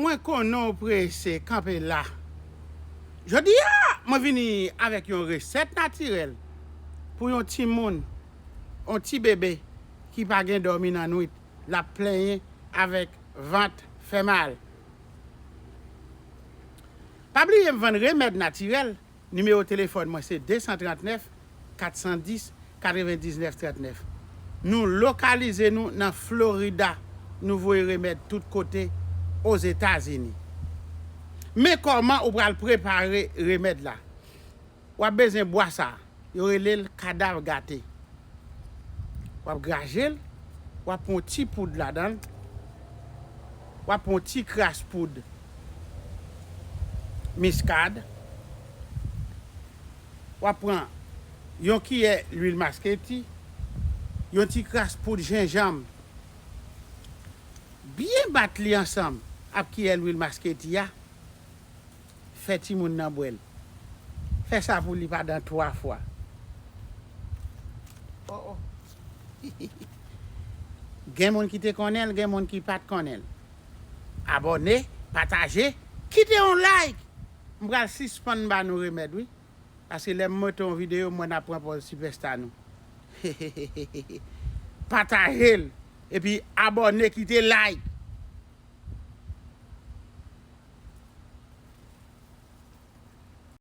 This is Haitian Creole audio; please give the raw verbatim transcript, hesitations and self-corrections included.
Mwen konnen w prese, kanpe la. Jodi a, mwen vini avèk yon resèt natirèl pou yon timoun, yon ti bebe ki pa gen dòmi nan nwit, l ap plenyen avèk vant fè mal. Pa bliye m vann remèd natirèl. Nimewo telefòn mwen se de san trant nèf, kat san dis, katrevendiznèf trant nèf. Nou lokalize nou nan Florida. Nou voye remèd tout kote Ozetazini. Men kòman ou pral prepare remèd la. W ap bezwen bwa sa. Yo rele l kadav gate. W ap graje l, w ap pran yon ti poud ladan l, w ap pran yon ti kras poud miskad, w ap pran yon kiyè lwil masketi, yon ti kras poud jenjanm. Byen bat li ansanm ak kiyè lwil masketi a. Fè timoun nan bwè l. Fè sa pou li pandan twa fwa. Oh, oh. Gen moun ki te konnen l, gen moun ki pa t konnen l. Abòne, pataje, kite yon like. M pral sispann ba nou remèd, wi. Paske lè m monte yon videyo, mwen ap pran pòz sipèsta nou. Pataje l. Epi abòne, kite like.